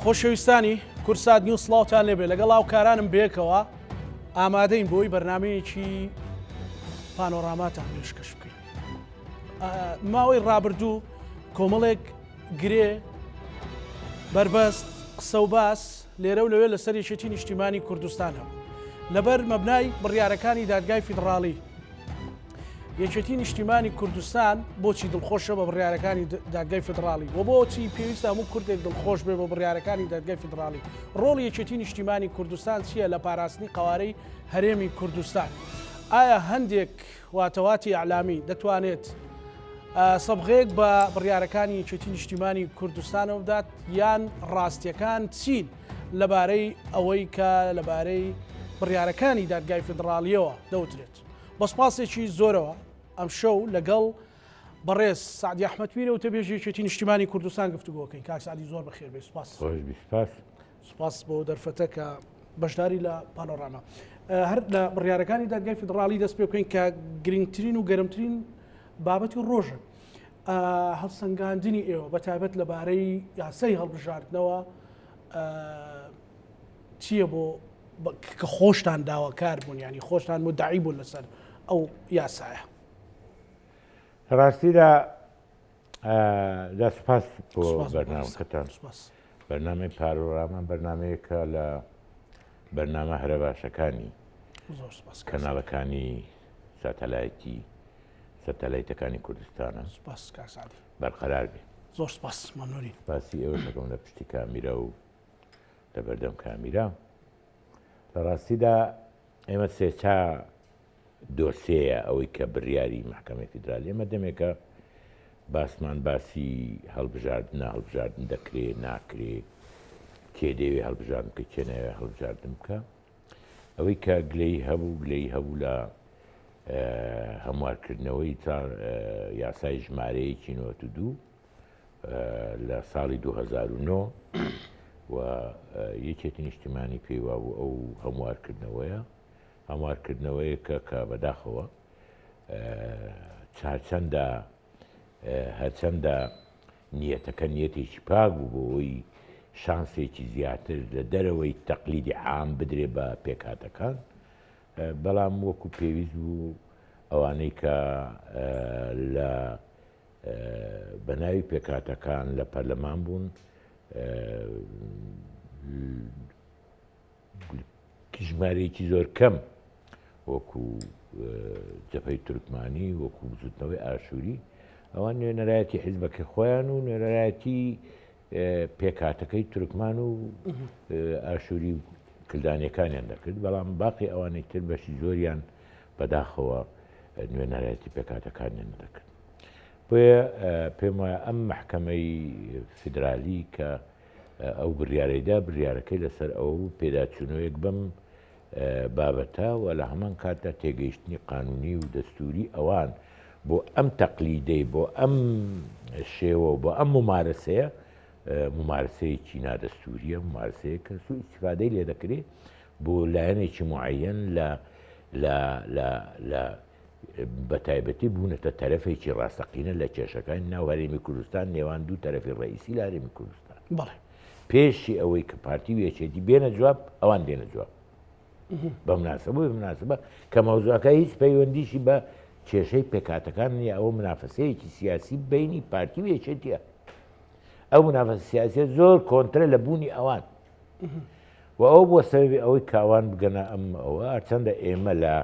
خۆشەویستانی کوردسات نیوز سڵاوتان لێبێ لەگەڵ هاوکارانم بێکەوە ئامادەین بۆی بەرنمەیەکی پانۆراماتان پێشکەش بکەین ماوەی ڕابردوو کۆمەڵێک گرێ بەربەست قسە و باس لێرە و لەوێ لەسەر یەکێتی نیشتیمانی کوردستان هەبوو لەبەر مەبنای بڕیارەکانی دادگای فیدڕاڵی یەکێتی نیشتیمانی کوردستان بۆچی دڵخۆشە بە بڕیارەکانی دادگای فیدڕاڵی و بۆچی پێویستە هەموو کوردێک دڵخۆش بێ بە بڕیارەکانی دادگای فیدڕاڵی ڕۆڵی یەکێتی نیشتیمانی کوردستان چییە لە پاراستنی قەوارەی هەرێمی کوردستان ئایا هەندێک واتەواتی ئەعلامی دەتوانێت سەبغەیەک بە بڕیارەکانی یەکێتی نیشتیمانی کوردستانەوە بدات یان ڕاستیەکان چین لەبارەی ئەوەی کە لەبارەی بڕیارەکانی دادگای فیدڕاڵیەوە دەوترێت بە سپاسێکی زۆرەوە ئەمشەو لەگەڵ بەڕێز سعدی ئەحمەد پیرە وتەبێژی یەکێتی نیشتیمانی کوردستان گفتوگۆکەین کاک سعدی زۆر بەخێر بێی سپاس. خۆش بی سپاس. سپاس بۆ دەرفەتە کە بەشداری لە پانۆراما هەر لە بڕیارەکانی دادگای فیدڕاڵی دەست پێ بکەین کە گرنگترین و گەرمترین بابەتی ڕۆژە هەڵسەنگاندنی ئێوە بە تایبەت لەبارەی یاسای هەڵبژاردنەوە چییە بۆ کە خۆشتان داواکار بوون ینی خۆشتان مدعی بوون لەسەر ئەو یاسایە ڕاستیدا جا سوپاس بۆ بەرنامەکەتان. بەرنامەی پارۆراما بەرنامەیەکە لە بەرنامە هەرە باشەکانی کەناڵەکانی ساتەلایتی سەتەلایتەکانی کوردستانە. بەرقەرار بێ. زۆر سپاس مەمنونین. باسی ئێوەش دەکەم لە پشتی کامیرا و لە بەردەم کامیرا. لە ڕاستیدا ئێمە سێچا دۆسێیە ئەوەی کە بریاری مەحکەمەی فیدرالی ئێمە دەمێکە باسمان باسی هەڵبژاردنە هەڵبژاردن دەکرێ ناکرێ کێ دەیەوێ هەڵبژاردن بکە کێ ناوێ هەڵبژاردن بکە ئەوەی کە گلەی هەبوو گلەی هەبوو لە هەموارکردنەوەی یاسای ژمارەیەکی 92 لە ساڵی 2009 و یەکێتی نیشتیمانی پێی وابوو ئەو هەموارکردنەوەیە هەموارکردنەوەیەکە کە بەداخەوە چارچەندە هەرچەندە نیەتەکە نیەتێکی پاک بوو بۆ ئەوەی شانسێکی زیاتر لە دەرەوەی تەقلیدی عام بدرێ بە پێکهاتەکان بەڵام وەکو پێویست بوو ئەوانەی کە لە بە ناوی پێکهاتەکان لە پەرلەمان بوون ژمارەیەکی زۆر کەم وەکو جەبهەی تورکمانی وەکو بزوتنەوەی ئاشووری ئەوان نوێنەرایەتی حیزبەکەی خۆیان و نوێنەرایەتی پێکهاتەکەی تورکمان و ئاشووری و کلدانیەکانیان دەکرد بەڵام باقی ئەوانەی تر بەشی زۆریان بەداخەوە نوێنەرایەتی پێکهاتەکانیان نەدەکرد بۆیە پێم وایە ئەم مەحکەمەی فیدرالی کە ئەو بریارەی دا، بریارەکەی لەسەر ئەوە بوو پێداچوونەوەیەک بەم بابەتە و لە هەمان کاتدا تێگەیشتنی قانوونی و دەستووری ئەوان بۆ ئەم تەقلیدەی، بۆ ئەم شێوە و بۆ ئەم مومارەسەیە، مومارەسەیەکی نادەستوورییە، مومارەسەیەکە سوء ئیستیفادەی لێ دەکرێ بۆ لایەنێکی موعەیەن لە لە لە لە بەتایبەتی بوونەتە تەرەفێکی ڕاستەقینە لە کێشەکانی ناو هەرێمی کوردستان نێوان دوو تەرەفی ڕەئیسی لە هەرێمی کوردستان. بەڵێ. پێشی ئەوەی کە پارتی و یەکێتی بێنە جواب ئەوان دێنە جواب. بە مناسبە و مناسبە کە مەوزوعەکە هیچ پەیوەندیشی بە کێشەی پێکهاتەکان نییە ئەوە منافەسەیەکی سیاسی بینی پارتی و یەکێتیە. ئەو منافەسە سیاسیە زۆر کۆنترە لە بوونی ئەوان. و ئەوە بووە سەبەبی ئەوەی کە ئەوان بگەنە ئەم ئەوە، هەرچەندە ئێمە لە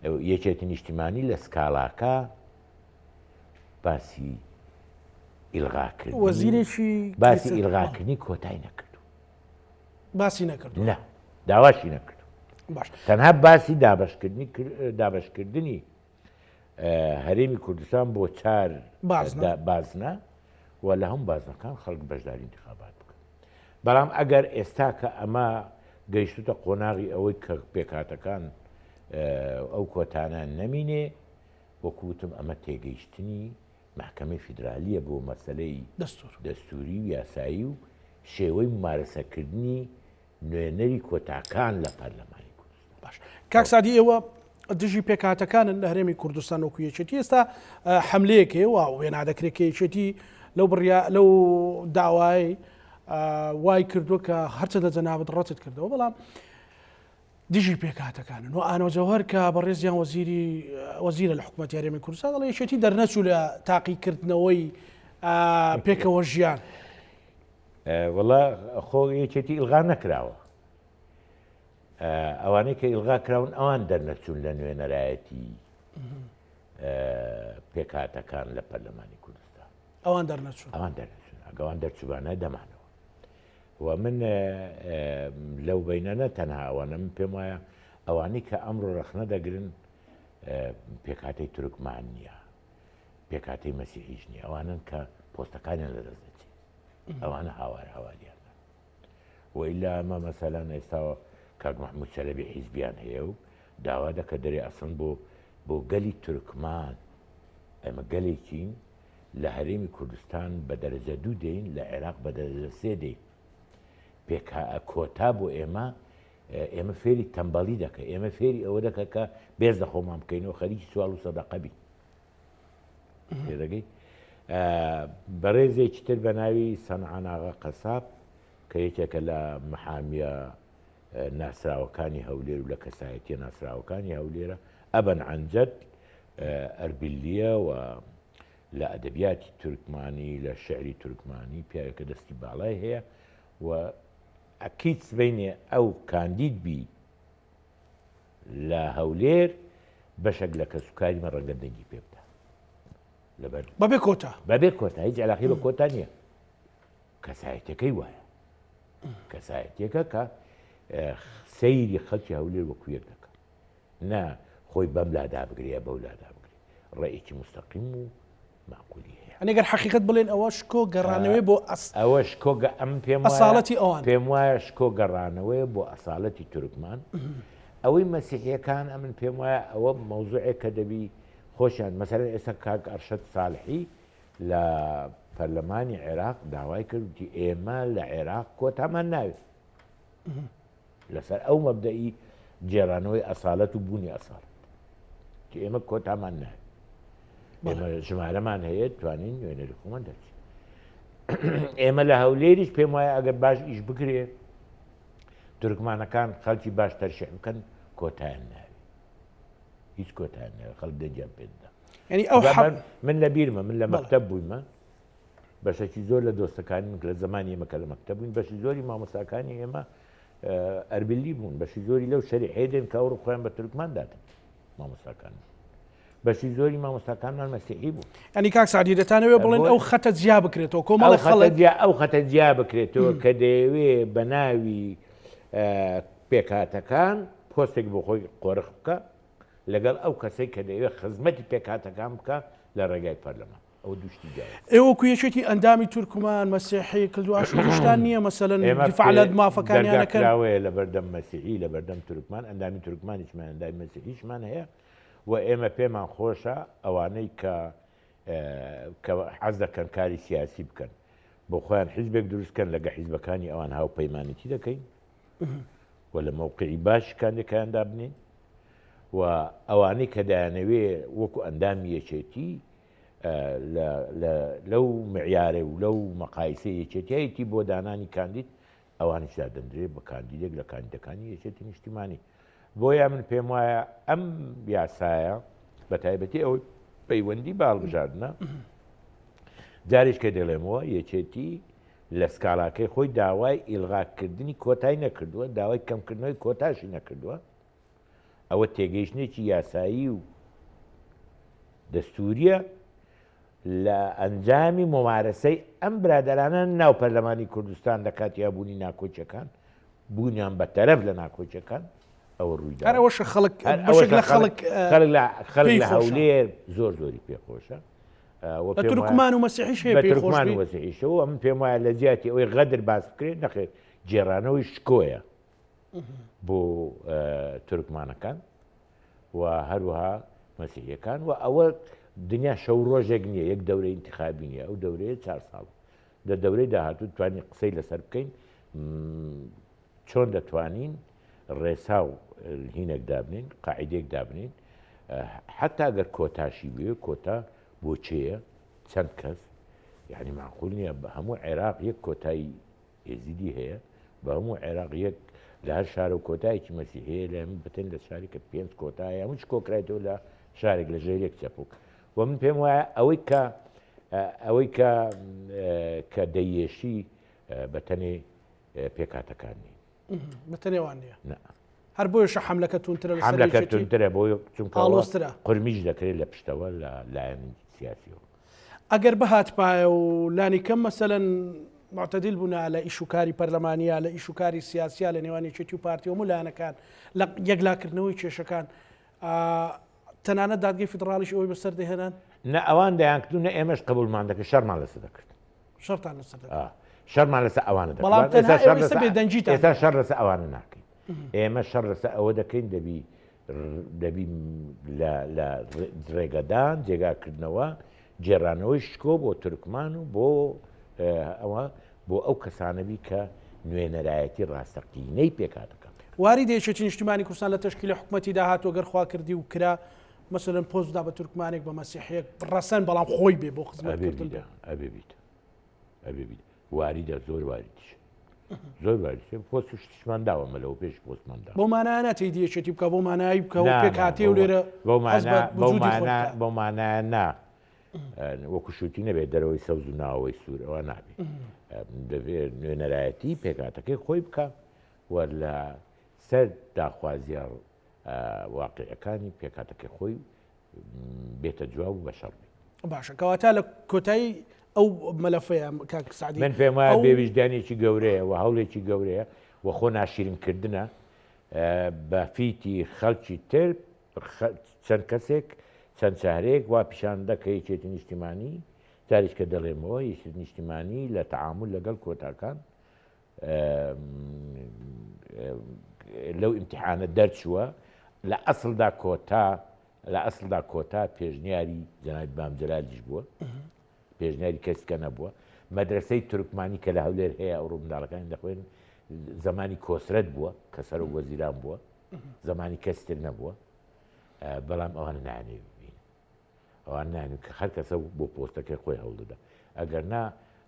یەکێتی نیشتیمانی لە سکاڵاکە باسی ئیلغاکردنی وەزیرێکی باسی ئیلغاکردنی کۆتای نەکردو باسی نەکردو نا داواشی نەکردو باش تەنها باسی دابشکردنی دابشکردنی هەرێمی کوردستان بۆ چار بازنە و لە هەموو بازنەکان خەڵک بەشداری انتخابات بکەن بەڵام ئەگەر ئێستا کە ئەمە گەیشتوتە قۆناغی ئەوەی کە پێکهاتەکان ئەو کۆتانە نەمینێ وەکو وتم ئەمە تێگەیشتنی مەحکەمەی فیدرالیە بۆ مەسەلەی دەستوری و یاسایی و شێوەی ممارەسەکردنی نوێنەری کۆتاکان لە پەرلەمانی کوردستان. باش کاک سادی ئێوە دژی پێکهاتەکانن لە هەرێمی کوردستان وەکو یەکێتی ئێستا حملەیەک هەیە و وێنا دەکرێت کە یەکێتی لەو بڕیا لەو داوای. وای کردووە کە هەرچەندە جەنابت ڕەتت کردەوە بەڵام دژی پێکهاتەکانن و ئانۆ جەوهەر کە بەڕێزیان وەزیری وەزیرە لە حکوومەتی هەرێمی کوردستان دەڵێ یەکێتی دەرنەچوو لە تاقیکردنەوەی پێکەوە ژیان. وەڵا خۆ یەکێتی ئیلغا نەکراوە ئەوانەی کە ئیلغا کراون ئەوان دەرنەچوون لە نوێنەرایەتی پێکهاتەکان لە پەرلەمانی کوردستان ئەوان دەرنەچوون ئەوان دەرنەچوون ئەگەوان دەرچوبانە دەمانەوە و من لەو بینە نە تەنها ئەوانە من پێم وایە ئەوانەی کە ئەمڕۆ ڕەخنە دەگرن پێکهاتەی تورکمان نییە پێکهاتەی مەسیحیش نییە ئەوانن کە پۆستەکانیان لەدەست دەچێت ئەوانە هاوار هاواریان و ئیلا ئەمە مەسەلەن ئێستا کاک مەحمود چەلەبی حیزبیان هەیە و داوا دەکە دەرێ ئەسڵن بۆ بۆ گەلی تورکمان ئێمە گەلێکین لە هەرێمی کوردستان بە دەرەجە دوو دێین لە عێراق بە دەرەجە سێ دێین پێکا کۆتا بۆ ئێمە ئێمە فێری تەمبەڵی دەکە ئێمە فێری ئەوە دەکە کە بێز لە خۆمان بکەینەوە خەریکی سوال و سەدەقە بین تێدەگەی بەڕێزێکی تر بە ناوی سەنعاناغە قەساب کە یەکێکە لە محامیە ناسراوەکانی هەولێر و لە کەسایەتیە ناسراوەکانی هەولێرە ئەبەن عەنجەد ئەربیلیە و لە ئەدەبیاتی تورکمانی لە شعری تورکمانی پیاوێکە دەستی باڵای هەیە و ئەکید سبەینێ ئەو کاندید بی لە هەولێر بەشێک لە کەسوکاری من ڕەنگە دەنگی پێ بدا لەبەر بەبێ کۆتا بەبێ کۆتا هیچ علاقی بە کۆتا نییە کەسایەتەکەی وایە کەسایەتێکە کە سەیری خەڵکی هەولێر وەکو یەک دەکە نا خۆی بەم لادا بگرێ بەو لادا بگرێ ڕێیەکی مستەقیم و مەعقولی هەیە. ئەنی گەر حەقیقەت بڵێن ئەوە شکۆ گەڕانەوەیە بۆ ئەس. ئەوە شکۆ گە ئەمن پێم وایە ئەساڵەتی ئەوان. پێم وایە شکۆ گەڕانەوەیە بۆ ئەساڵەتی تورکمان. ئەوەی مەسیحیەکان ئەمن پێم وایە ئەوە مەوزوعێک کە دەبی خۆشیان مەسەلەن ئێستا کاک ئەرشەد ساڵحی لە پەرلەمانی عێراق داوای کرد وتی ئێمە لە عێراق کۆتامان ناوێت. لەسەر ئەو مەبدەئی گێڕانەوەی ئەسالەت و بوونی ئەسالەت کە ئێمە کۆتامان ناوێت ئێمە ژمارەمان هەیە توانین نوێنەری خۆمان دەرچین ئێمە لە هەولێریش پێم وایە ئەگەر باش ئیش بکرێ تورکمانەکان خەڵکی باش تەرشیح بکەن کۆتایان ناوێت هیچ کۆتایان ناوێت خەڵک دەنگیان پێدا یعنی ئەو من لە بیرمە من لە مەکتەب بوویمە بەشێکی زۆر لە دۆستەکانی من کە لە زەمانی ئێمە کە لە مەکتەب بووین بەشی زۆری مامۆستاکانی ئێمە ئەربلی بوون بەشی زۆری لەو شەریحەیە دێن کە ئەوڕۆ خۆیان بە تورکمان دادەن مامۆستاکان بەشی زۆری مامۆستاکانمان مەسیحی بوو ئەنی کاک سعدی دەتانەوێ بڵێن ئەو خەتە جیا بکرێتەوە کۆمەڵە خەڵک ئەو خەتە جیا بکرێتەوە کە دەیەوێ بە ناوی پێکهاتەکان پۆستێک بۆ خۆی قۆرخ بکە لەگەڵ ئەو کەسەی کە دەیەوێت خزمەتی پێکهاتەکان بکە لە ڕێگای پەرلەمان. ئەوە دوو شتی جیاوازە. ئێوە وەکو یەکێتی ئەندامی تورکمان، مەسیحی، کلدو ئاشوریشتان نییە مەسەلەن ئێمە دیفاع لە مافەکانیان دەرگا ئەکەن؟ کراوەیە لەبەردەم مەسیحی، لەبەردەم تورکمان، ئەندامی تورکمانیشمان ئەندامی مەسیحیشمان هەیە و ئێمە پێمان خۆشە ئەوانەی کە کە حەز دەکەن کاری سیاسی بکەن بۆ خۆیان حیزبێک دروست کەن لەگە حیزبەکانی ئەوان هاوپەیمانێتی دەکەین و لە مەوقعی باش کاندێکیان دابنین و ئەوانەی کە دەیانەوێ وەکو ئەندامی یەکێتی لەو معیارە و لەو مەقایسەی یەکێتیایەتی بۆ دانانی کاندید ئەوانیش دادەندرێ بە کاندیدێک لە کاندیدەکانی یەکێتی نیشتیمانی بۆیە من پێم وایە ئەم یاسایە بە تایبەتی ئەوەی پەیوەندی بە هەڵبژاردنە جاریش کە دەڵێمەوە یەکێتی لە سکاڵاکەی خۆی داوای ئیلغاکردنی کۆتای نەکردووە، داوای کەمکردنەوەی کۆتاشی نەکردووە، ئەوە تێگەیشتنێکی یاسایی و دەستوریە لە ئەنجامی ممارەسەی ئەم برادەرانە ناو پەرلەمانی کوردستان لە کاتی هەبوونی ناکۆکیەکان بوونیان بە تەرەف لە ناکۆکیەکان ئەوە ڕوویدا. هەر ئەوەشە خەڵک بەشێک لە خەڵک خەڵک لە خەڵک لە هەولێر زۆر زۆری پێخۆشە. بە تورکمان و مەسیحیش هەیە پێی خۆش بی. مەسیحیشەوە من پێم وایە لە جیاتی ئەوەی غەدر باس بکرێت نەخێر گێڕانەوەی شکۆیە بۆ تورکمانەکان و هەروەها مەسیحیەکان و ئەوە دنیا شەو ڕۆژێک نییە یەک دەورەی انتخابی نییە ئەو دەورەیە چار ساڵ لە دەورەی داهاتوو توانی قسەی لەسەر بکەین چۆن دەتوانین ڕێسا و هینێک دابنین قاعدێک دابنین حتا ئەگەر کۆتاشی بێ کۆتا بۆ چێە چەند کەس یعنی معقول نییە بە هەموو عێراق یەک کۆتایی. ئێزیدی هەیە بە هەموو عێراق یەک لە هەر شارە و کۆتایەکی مەسیحی هەیە لە هەموو بەتەن لە شاری کە پێنج کۆتا هەیە هەموو کۆکرایتەوە لە شارێک لە ژێر یەک چەپوک و من پێم وایە ئەوەی کە ئەوەی کە کە دەیێشی بە تەنێ پێکاتەکان نین. بە تەنێ وان نییە. نا. هەر بۆیشە حەملەکە توندترە لەسەر حەملەکە توندترە بۆ چونکە ئاڵۆزترە. قورمیش دەکرێت لە پشتەوە لە لایەنی سیاسیەوە. ئەگەر بهاتبایە و لانی کەم مەسەلەن معتدل بوونا لە ئیش و کاری پەرلەمانیا لە ئیش و کاری سیاسیا لە نێوان یەکێتی و پارتی و هەموو لایەنەکان لە یەکلاکردنەوەی کێشەکان تەنانەت دادگەی فیدڕاڵیش ئەوەی بەسەر دەهێنان؟ نە ئەوان دەیانکرد و نە ئێمەش قبوڵمان دەکرد، شەڕمان لەسەر دەکرد. شەڕتان لەسەر دەکرد؟ شەڕمان لەسەر ئەوانە دەکرد. بەڵام تەنها ئێوە ئێستا بێدەنگیتان ئێستا شەڕ لەسەر ئەوانە ناکەین. ئێمە شەڕ لەسەر ئەوە دەکەین دەبی دەبی لە ڕێگەدان، جێگاکردنەوە، گێڕانەوەی شکۆ بۆ تورکمان و بۆ ئەوە بۆ ئەو کەسانە بی کە نوێنەرایەتی ڕاستەقینەی پێکهاتەکان بکەن. واریدە یەکێتی نیشتیمانی کوردستان لە تەشکیلی حکومەتی داهاتوو گەر خوا کردی و کرا مەسەلەن پۆست دا بە تورکمانێک بە مەسیحیەک ڕەسەن بەڵام خۆی بێ بۆ خزمەت کردن بێ. ئەبێ بیدە ئەبێ بیدە واریدە زۆر واریدیشە زۆر واریدیشە پۆست و شتیشمان داوە مە لەوە پێش پۆستمان داوە. بەو مانایە ناتێی دی یەکێتی بکا بەو مانایەی بکا و پێکهاتەیە و لێرە هەست بە وجودی خۆی بکا. بەو مانایە نا وەکو شوتی نەبێت دەرەوەی سەوز و ناوەوەی سوور ئەوە نابێت دەبێت نوێنەرایەتی پێکاتەکەی خۆی بکە و لە سەر داخوازیە واقعەکانی پێکاتەکەی خۆی بێتە جواب و بەشەڕ بێت. باشە کەواتە لە کۆتایی ئەو مەلەفەیە کاک سعدی من پێم وایە بێویژدانێکی گەورەیە و هەوڵێکی گەورەیە و خۆ ناشیرنکردنە بە فیتی خەڵکی تر چەند کەسێک چەند چەهرەیەک وا پیشان دە کە یەکێتی نیشتیمانی، جارێکە دەڵێمەوە یەکێتی نیشتیمانی لە تەعامول لەگەڵ کۆتاکان لەو ئیمتیحانە دەرچووە، لە ئەسڵدا کۆتا لە ئەسڵدا کۆتا پێشنیاری جەنابی مام جەلالیش بووە، پێشنیاری کەس کە نەبووە. مەدرەسەی تورکمانی کە لە هەولێر هەیە ئەوڕۆ منداڵەکانی دەخوێن زەمانی کۆسرەت بووە کە سەرۆک وەزیران بووە. زمانی کەس تر نەبووە بەڵام ئەوانە نایانەوێت ببینن ئەوان نایانەوێت کە هەر کەسە بۆ پۆستەکەی خۆی هەوڵدەدا ئەگەر نا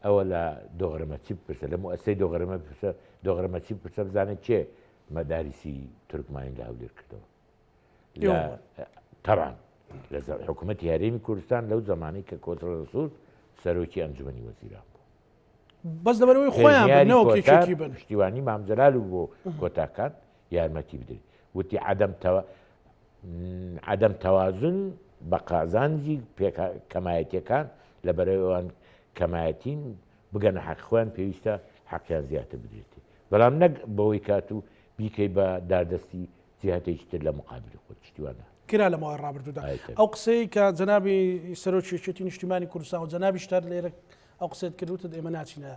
ئەوە لە دۆغرمەچی بپرسە لە موئەسەی دۆغرمە بپرسە دۆغرمەچی بپرسە بزانێت کێ مەداریسی تورکمانی لە هەولێر کردەوە لە تەبان لە حکوومەتی هەرێمی کوردستان لەو زمانی کە کۆسرەت ڕەسوڵ سەرۆکی ئەنجومەنی وەزیران بوو بەس لەبەرئەوەی خۆیان بن پێشنیاری نەوەک کۆتا یەکێتی بن. پشتیوانی مام جەلال و بۆ کۆتاکان یارمەتی بدرێت وتی عدم تەوا عدم توازن بە قازانجی پێکا کەمایەتیەکان لەبەرئەوەی ئەوان کەمایەتین بگەنە حەق خۆیان پێویستە حەقیان زیاتر بدرێتێ بەڵام نەک بەوەی کات و بیکەی بە داردەستی جیهتێکی تر لە مقابلی خۆت شتی وا نا. کرا لە ماوەی ڕابردوودا ئەو قسەی کە جەنابی سەرۆکی یەکێتی نیشتیمانی کوردستان و جەنابیشت هەر لێرە ئەو قسەت کرد وتت ئێمە ناچینە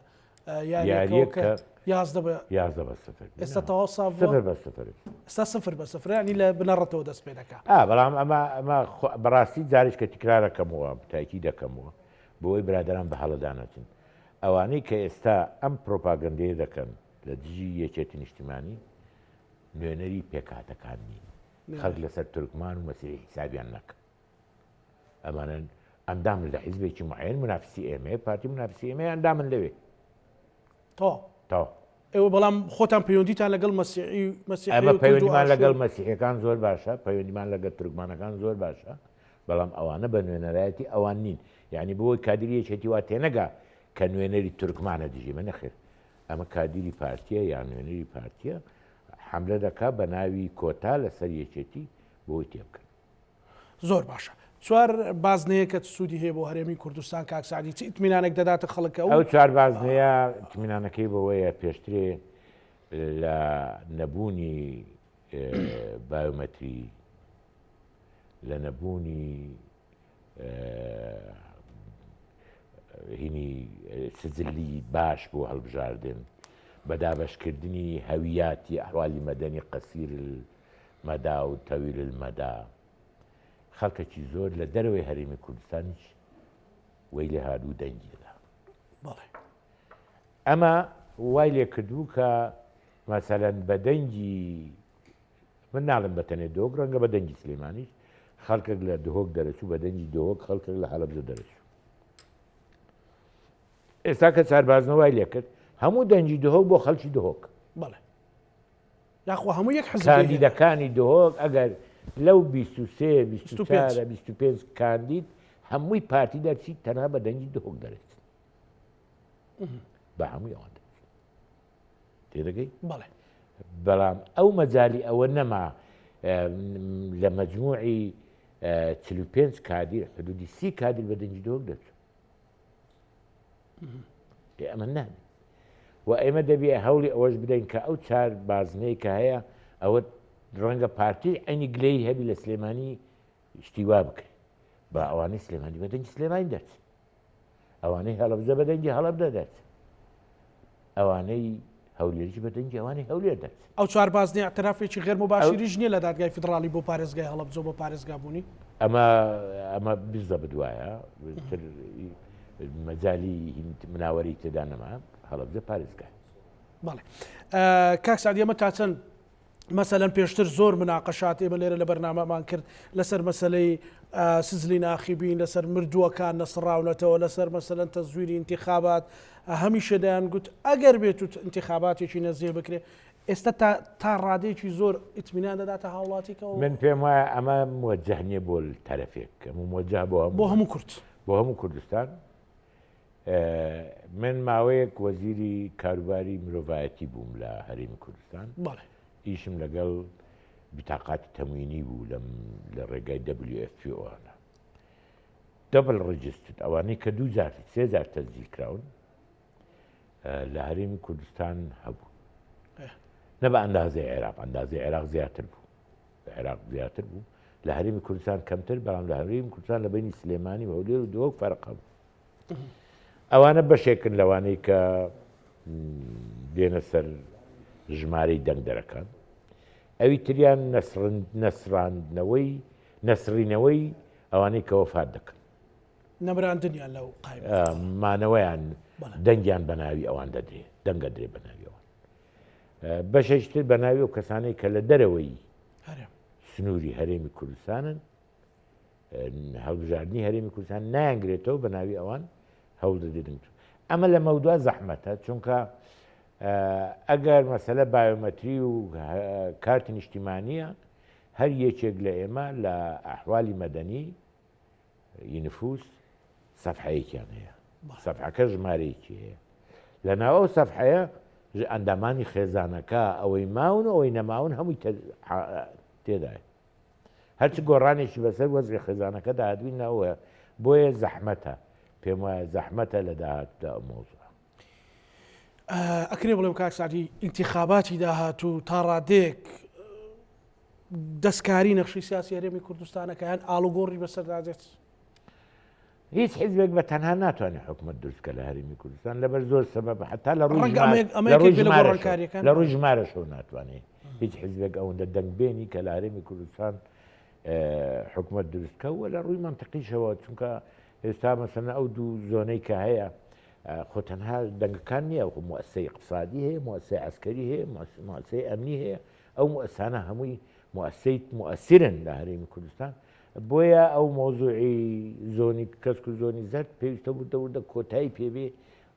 یاریەکەوە کە 11 بە 11 بە سفر ئێستا تەواو ساف سفر بە سفر ئێستا سفر بە سفر ینی لە بنەڕەتەوە دەست پێ دەکا ئا بەڵام ئەمە ئەمە بەڕاستی جاریش کە تکرارەکەمەوە تاکی دەکەمەوە بۆی برادران بە هەڵەدا نەچن ئەوانەی کە ئێستا ئەم پرۆپاگەندەیە دەکەن لە دژی یەکێتی نیشتیمانی نوێنەری پێکهاتەکان نین خەڵک لەسەر تورکمان و مەسیحی حیسابیان نەکە ئەمانە ئەندامن لە حیزبێکی معەیەن منافسی ئێمەیە پارتی منافسی ئێمەیە ئەندامن لەوێ تەواو تەواو ئێوە بەڵام خۆتان پەیوەندیتان لەگەڵ مەسیحی مەسیحی ئەمە و کورد و پەیوەندیمان ئاشوور لەگەڵ مەسیحیەکان زۆر باشە پەیوەندیمان لەگەڵ تورکمانەکان زۆر باشە بەڵام ئەوانە بە نوێنەرایەتی ئەوان نین یعنی بۆی کادری یەکێتی وا تێنەگا کە نوێنەری تورکمانە دژی من نەخێر ئەمە کادیری پارتیە یان نوێنەری پارتیە حملە دەکا بە ناوی کۆتا لەسەر یەکێتی بۆی تێبگەن. زۆر باشە چوار بازنەیە کە چ سوودی هەیە بۆ هەرێمی کوردستان کاک سەعدی چ ئیتمینانێک دەداتە خەڵک ئەو ئەو چوار بازنەیە ئیتمینانەکەی بەوەیە پێشترێ لە نەبوونی بایۆمەتری لە نەبوونی هینی سجلی باش بۆ هەڵبژاردن بە دابەشکردنی هەویاتی ئەحوالی مەدەنی قەسیر مەدا و تەویل المەدا خەڵکەکی زۆر لە دەرەوەی هەرێمی کوردستانیش وەی لێ هاتبوو دەنگی دەدا. بەڵێ. ئەمە وای لێ کردبوو کە مەسەلەن بە دەنگی من ناڵێم بە تەنێ دهۆک ڕەنگە بە دەنگی سلێمانیش خەڵکێک لە دهۆک دەرەچوو بە دەنگی دهۆک خەڵکێک لە هەڵەبجە دەرەچوو. ئێستا کە چاربازنە وای لێ کرد هەموو دەنگی دهۆک بۆ خەڵکی دهۆک. بەڵێ. یاخوا هەموو یەک حزب کاندیدەکانی دهۆک ئەگەر لەو 23 24 25 کاندید هەمووی پارتی دەرچی تەنها بە دەنگی دهۆک دەرەچن بە هەمووی ئەوان دەرچن تێدەگەی بەڵێ بەڵام ئەو مەجالی ئەوە نەما لە مەجموعی 45 کادیر حدودی سی کادیر بە دەنگی دهۆک دەرچوو ئەمە نابێت و ئێمە دەبێ هەوڵی ئەوەش بدەین کە ئەو چار بازنەی کە هەیە ئەوە ڕەنگە پارتی عینی گلەی هەبی لە سلێمانی شتی وا بکرێت با ئەوانەی سلێمانی بە دەنگی سلێمانی دەرچن ئەوانەی هەڵەبجە بە دەنگی هەڵەبجە دەرچن ئەوانەی هەولێریش بە دەنگی ئەوانەی هەولێر دەرچن. ئەو چوار بازنەی ئیعترافێکی غێر موباشیریش نییە لە دادگای فیدڕاڵی بۆ پارێزگای هەڵەبجە و بە پارێزگابوونی؟ ئەمە ئەمە بزەبت وایە تر مەجالی مناوەرەی تێدا نەما هەڵەبجە پارێزگایە. بەڵێ کاک سەعدی ئەمە تا چەند مەسەلەن پێشتر زۆر مناقەشات ئێمە لێرە لە بەرنامەمان کرد لەسەر مەسەلەی سزلی ناخیبین لەسەر مردووەکان نەسڕاونەتەوە لەسەر مەسەلەن تەزویری انتخابات هەمیشە دەیان گوت ئەگەر بێت و انتخاباتێکی نەزیه بکرێ ئێستا تا تا ڕادەیەکی زۆر ئیتمینان دەداتە هاوڵاتیکەوە من پێم وایە ئەمە موجه نییە بۆ تەرەفێک ئەمە موجه بۆ هەموو بۆ هەموو کورد بۆ هەموو کوردستان من ماوەیەک وەزیری کاروباری مرۆڤایەتی بووم لە هەرێمی کوردستان ئیشم لەگەڵ بتاقاتی تەموینی بوو لەم لە ڕێگای WFP ئەوانە double registered ئەوانەی کە دوو جار سێ جار تەسجیل کراون لە هەرێمی کوردستان هەبوو نە بە ئەندازەی عێراق ئەندازەی عێراق زیاتر بوو لە عێراق زیاتر بوو لە هەرێمی کوردستان کەمتر بەڵام لە هەرێمی کوردستان لە بینی سلێمانی و هەولێر و دهۆک فەرق هەبوو ئەوانە بەشێکن لەوانەی کە دێنە سەر ژمارەی دەنگدەرەکان ئەوی تریان نەسڕاندنەوەی نەسڕینەوەی ئەوانەی کە وەفات دەکەن نەمراندنیان لەو مانەوەیان دەنگیان بە ناوی ئەوان دەدرێ دەنگە درێ بە ناوی ئەوان بەشێکی تر بە ناوی ئەو کەسانەی کە لە دەرەوەی سنووری هەرێمی کوردستانن هەڵبژاردنی هەرێمی کوردستان نایانگرێتەوە بە ناوی ئەوان هەوڵ دەدرێت ئەمە لە مەودوا زەحمەتە چونکە ئەگەر مەسەلە بایۆمەتری و کارتی نیشتیمانیە هەر یەکێک لە ئێمە لە ئەحوالی مەدەنی ی نفوس سەفحەیەکیان هەیە سەفحەکە ژمارەیەکی هەیە لە ناو ئەو سەفحەیە ئەندامانی خێزانەکە ئەوەی ماون و ئەوەی نەماون هەمووی تێدایە هەرچ گۆڕانێکی بەسەر وەزعی خێزانەکەدا هاتبین ناوە بۆیە زەحمەتە پێم وایە زەحمەتە لە داهاتوودا ئەو مەوزوعە. ئەکرێ بڵێم کاک سەعدی ئینتیخاباتی داهاتوو تا ڕادەیەک دەستکاری نەخشەی سیاسی هەرێمی کوردستانەکە یان ئاڵوگۆڕی بەسەردا دێت؟ هیچ حزبێک بە تەنها ناتوانێت حکومت دروست کە لە هەرێمی کوردستان لەبەر زۆر سەبەب حتا لە ڕووی لە ڕووی ژمارەشەوە ناتوانێت هیچ حزبێک ئەوەندە دەنگ بێنی کە لە هەرێمی کوردستان حکومت دروست کە و لە ڕووی منطقیشەوە چونکە ئێستا مەسەلەن ئەو دوو زۆنەی کە هەیە خۆ تەنها دەنگەکان نییە موسەی اقتصادی هەیە موسەی عسکەری هەیە موسەی ئەمنی هەیە ئەو موئەسانە هەمووی موئەسەی موئەسرن لە هەرێمی کوردستان بۆیە ئەو مەوزوعی زۆنی کەسک و زۆنی زەرد پێویستە وردە وردە کۆتایی پێبێ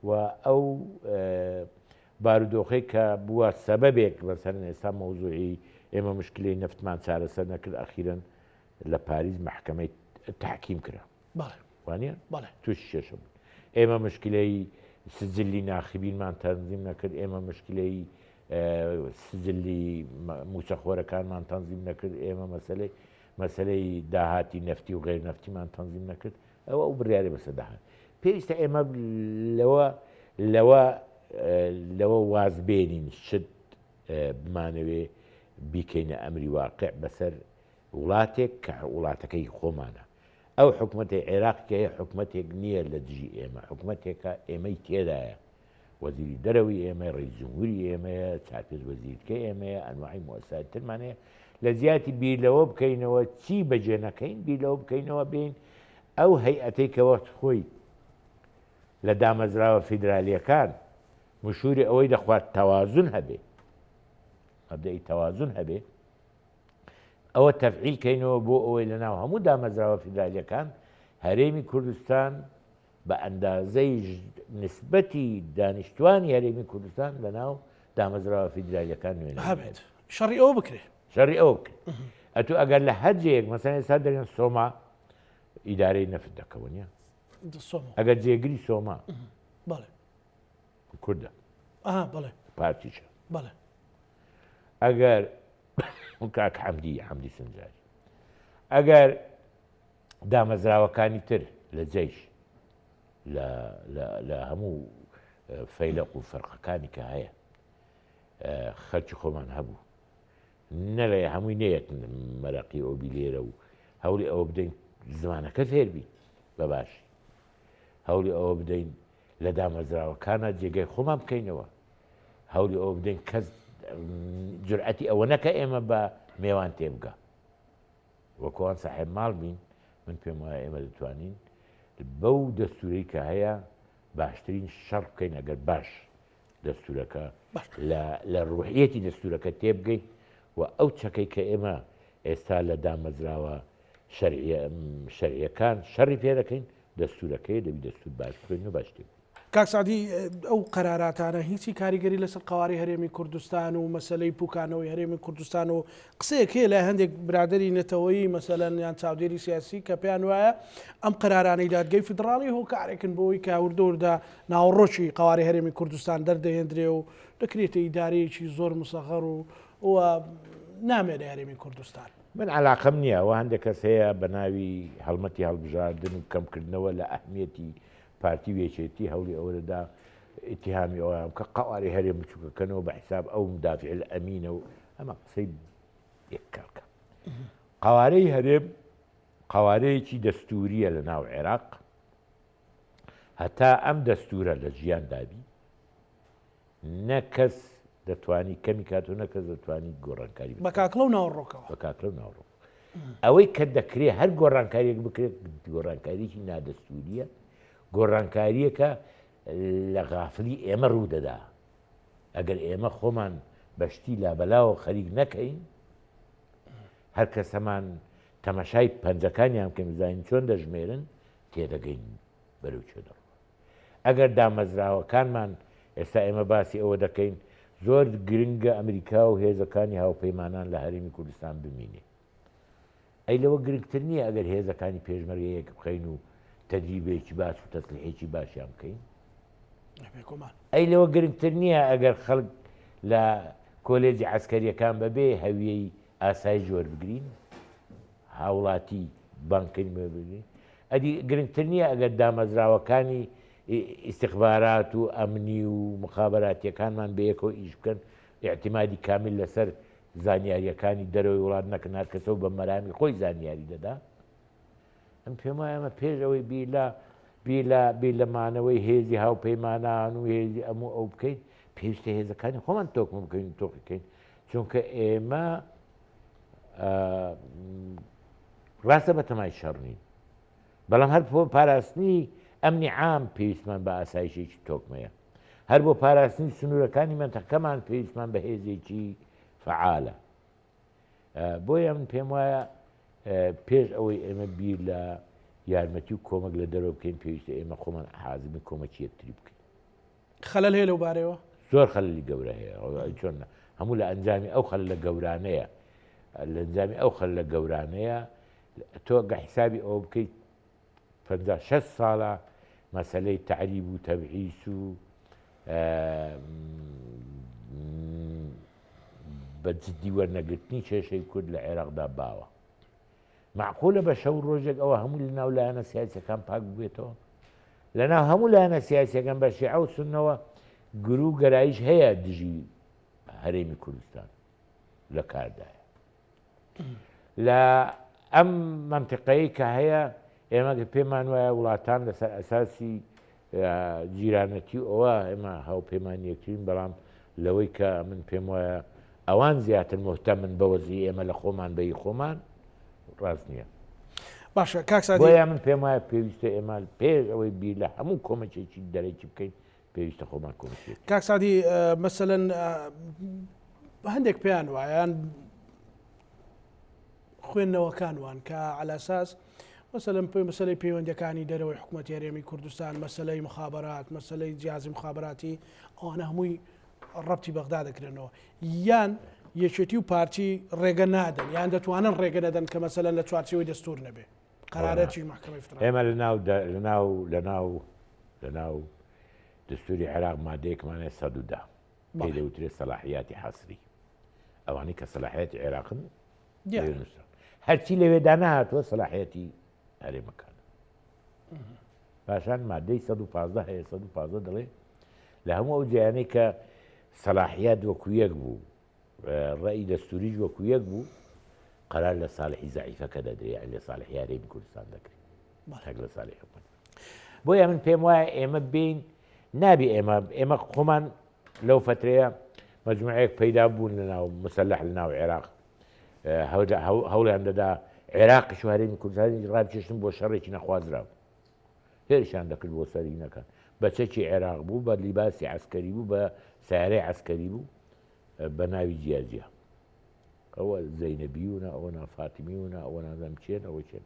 و ئەو بارودۆخەی کە بووە سەبەبێک مەسەلەن ئێستا مەوزوعی ئێمە مشکلەی نەفتمان چارەسەر نەکرد ئەخیرەن لە پاریس مەحکەمەی تحکیم کرا بەڵێ وانە بەڵێ تووشی کێشە بوون ئێمە مشکلەی سجلی ناخبینمان تەنزیم نەکرد ئێمە مشکلەی سجلی موچەخۆرەکانمان تەنزیم نەکرد ئێمە مەسلەی مەسلەی داهاتی نەفتی و غیر نەفتیمان تەنزیم نەکرد ئەوە ئەو بڕیارە بەسەر داهات پێویستە ئێمە لەوە لەوە لەوە واز بێنین شت بمانەوێ بیکەینە ئەمری واقع بەسەر وڵاتێک کە وڵاتەکەی خۆمانە. ئەو حکومەتەی عێراق کە هەیە حکومەتێک نییە لە دژی ئێمە، حکومەتێکە ئێمەی تێدایە. وەزیری دەرەوەی ئێمەیە، ڕەئیس جمهوری ئێمەیە، چار پێنج وەزیری دیکەی ئێمەیە، ئەنواعی موئەسساتی ترمان هەیە. لە جیاتی بیر لەوە بکەینەوە چی بەجێ نەکەین، بیر لەوە بکەینەوە بێین ئەو هەیئەتەی کە وەخت خۆی لە دامەزراوە فیدرالییەکان مشووری ئەوەی دەخوارد تەوازن هەبێ، مەبدەئی تەوازن هەبێ، ئەوە تەفعیل کەینەوە بۆ ئەوەی لەناو هەموو دامەزراوە فیدرالیەکان هەرێمی کوردستان بە ئەندازەی نسبەتی دانیشتوانی هەرێمی کوردستان لە ناو دامەزراوە فیدرالیەکان نوێنەری هەبێت. شەڕی ئەوە بکرێ. شەڕی ئەوە بکرێ. ئەتوو ئەگەر لە هەر جێیەک مەسەلەن ئێستا دەرێن سۆما ئیدارەی نەفت دەکەون نیە؟ سۆما. ئەگەر جێگری سۆما بەڵێ. کوردە. ئەها بەڵێ. پارتیشە. بەڵێ. ئەگەر کاک حەمدی حەمدی سنجاری ئەگەر دامەزراوەکانی تر لە جەیش لە لە هەموو فەیلەق و فەرقەکانی کە هەیە خەرکی خۆمان هەبوو نەڵێ هەمووی نەیەت مەرەقی ئەو بی لێرە و هەوڵی ئەوە بدەین زمانەکە فێربی بە باشی هەوڵی ئەوە بدەین لە دامەزراوەکانە جێگای خۆمان بکەینەوە هەوڵی ئەوە بدەین کەس جورئەتی ئەوە نەکە ئێمە بە مێوان تێبگا وەکوان ساحێب ماڵ بین من پێم وایە ئێمە دەتوانین بەو دەستورەی کە هەیە باشترین شەڕ بکەین ئەگەر باش دەستورەکە لە ڕوحیەتی دەستورەکە تێبگەین و ئەو چەکەی کە ئێمە ئێستا لە دامەزراوە شەرعیەکان شەڕی پێ دەکەین دەستورەکەی دەبی دەستور باش بخوێنین و باش تێبگەین. کاک سەعدی ئەو قەراراتانە هیچی کاریگەری لەسەر قەوارەی هەرێمی کوردستان و مەسەلەی پوکانەوەی هەرێمی کوردستان و قسەیەک هەیە لای هەندێک برادەری نەتەوەیی مەسەلەن یان چاودێری سیاسی کە پێیان وایە ئەم قەرارانەی دادگەی فیدڕاڵی هۆکارێکن بۆ ئەوەی کە وردە وردە ناوەڕۆکی قەوارەی هەرێمی کوردستان دەردەهێندرێ و دەکرێتە ئیدارەیەکی زۆر مسەغەر و و نامێنێ هەرێمی کوردستان. من عەلاقەم نییە، ئەوە هەندێک کەس هەیە بە ناوی هەڵمەتی هەڵبژاردن و کەمکردنەوە لە ئەهمیەتی پارتی و یەکێتی هەوڵی ئەوە دەدا ئیتیهامی ئەویان بکە قەوارەی هەرێم بچووکەکەنەوە بە حیساب ئەو مدافع ئەمینە و ئەمە قسەی یەک کەڵکە. قەوارەی هەرێم قەوارەیەکی دەستوریە لە ناو عێراق هەتا ئەم دەستورە لە ژیان دابی نە کەس دەتوانی کەمی کات و نە کەس دەتوانی گۆڕانکاری بە کاکڵە و ناوەڕۆکەوە بە کاکڵە و ناوەڕۆک ئەوەی کە دەکرێ هەر گۆڕانکاریەک بکرێت گۆڕانکاریی نادەستوریە گۆڕانکاریەکە لە غافلی ئێمە ڕوو دەدا ئەگەر ئێمە خۆمان بەشتی لابەلاوە خەریک نەکەین هەر کەسەمان تەمەشای پەنجەکانیان بکەین بزانین چۆن دەژمێرن تێدەگەین بەرەو کوێ دەڕۆن. ئەگەر دامەزراوەکانمان، ئێستا ئێمە باسی ئەوە دەکەین زۆر گرنگە ئەمریکا و هێزەکانی هاوپەیمانان لە هەرێمی کوردستان بمینێ. ئەی لەوە گرنگتر نییە ئەگەر هێزەکانی پێشمەرگە یەک بخەین و تەدریبێکی باش و تەسلیحێکی باشیان بکەین؟ ئەی لەوە گرنگتر نییە ئەگەر خەڵک لە کۆلێجی عەسکەریەکان بەبێ هەویەی ئاسایش وەربگرین؟ هاوڵاتی بانکەی وەربگرین؟ ئەدی گرنگتر نییە ئەگەر دامەزراوەکانی ئیستخبارات و ئەمنی و مخابەراتیەکانمان بەیەکەوە ئیش بکەن ئیعتیمادی کامیل لەسەر زانیاریەکانی دەرەوەی وڵات نەکەن هەر کەسەو بە مەرامی خۆی زانیاری دەدا ئەم پێم وایە ئەمە پێش ئەوەی بیر لە بیر لە بیر لە مانەوەی هێزی هاوپەیمانان و هێزی ئەم و ئەو بکەین پێویستە هێزەکانی خۆمان تۆکمە بکەین و تۆقیکەین چونکە ئێمە ڕاستە بە تەمای شەڕ نین بەڵام هەر بۆ پاراستنی ئەمنی عام پێویستمان بە ئاسایشێکی تۆکمەیە هەر بۆ پاراستنی سنوورەکانی مەنتەقەکەمان پێویستمان بە هێزێکی فەعالە بۆیە من پێم وایە پێش ئەوەی ئێمە بیر لە یارمەتی و کۆمەک لە دەرەوە بکەین پێویستە ئێمە خۆمان حازمی کۆمەکی یەکتری بکەین. خەلەل هەیە لەو بارەیەوە؟ زۆر خەلەلی گەورە هەیە چۆن هەموو لە ئەنجامی ئەو خەلەلە گەورانەیە لە ئەنجامی ئەو خەلەلە گەورانەیە تۆ گە حیسابی ئەوە بکەیت 50 60 ساڵە مەسەلەی تەعریب و تەبعیس و بە جدی وەرنەگرتنی کێشەی کورد لە عێراقدا باوە. مەعقولە بە شەو ڕۆژێک ئەوە هەموو لە ناو لایەنە سیاسیەکان پاک ببێتەوە؟ لە ناو هەموو لایەنە سیاسیەکان بە شیعە و سوننەوە گرو گەرایش هەیە دژی هەرێمی کوردستان لە کاردایە. لە ئەم مەنتیقەیەی کە هەیە ئێمە پێمان وایە وڵاتان لەسەر ئەساسی جیرانەتی و ئەوە ئێمە هاوپەیمانی یەکترین بەڵام لەوەی کە من پێم وایە ئەوان زیاتر مهتەمن بە وەزعی ئێمە لە خۆمان بەی خۆمان ڕاست نییە. باشە کاک سادی بۆیە من پێم وایە پێویستە ئێمە پێش ئەوەی بیر لە هەموو کۆمەکێکی دەرەکی بکەین پێویستە خۆمان کۆمەکی بکەین. کاک سادی مەسەلەن هەندێک پێیان وایە یان خوێندنەوەکان وان کە عەلاساس. مەسەلەن مەسەلەی پەیوەندیەکانی دەرەوەی حکومەتی هەرێمی کوردستان، مەسەلەی مخابەرات، مەسەلەی جیازی مخابەراتی، ئەوانە هەمووی ڕەبتی بەغدا دەکرێنەوە. یان یەکێتی و پارتی ڕێگە نادەن یان دەتوانن ڕێگە نەدەن کە مەسەلەن لە چوارچێوەی دەستور نەبێ قەرارەتی مەحکەمەی فیدراڵی. ئێمە لەناو لەناو لەناو لەناو دەستوری عێراق مادەیەکمان هەیە 110 پێی دەوترێت سەلاحیاتی حەسری ئەوانەی کە سەلاحیاتی عێراقن هەرچی لەوێدا نەهاتووە سەلاحیەتی هەرێمەکان پاشان مادەی 115 هەیە 115 دەڵێ لە هەموو ئەو جیانەی کە سەلاحیات وەکو یەک بوو ڕێی دەستوریش وەکو یەک بوو قرار لە ساڵحی زعیفەکە دەدرێ یان لە ساڵحی هەرێمی کوردستان دەکرێت تاک لە ساڵی حکومەت بۆیە من پێم وایە ئێمە بین نابی ئێمە ئێمە خۆمان لەو فترەیە مجموعەیەک پەیدا بوون لە ناو مسلح لە ناو عێراق هەوڵیان دەدا عێراقیش و هەرێمی کوردستانی ڕابکێشن بۆ شەڕێکی نەخوازراو هێرشیان دەکرد بۆ سەرینەکان بە چەکی عێراق بوو بە لیباسی عسکەری بوو بە سیارەی عسکەری بوو بە ناوی جیاجیا ئەوە زەینەبیونە ئەوە نا فاتمیونە ئەوە نازم چێن ئەوە چێن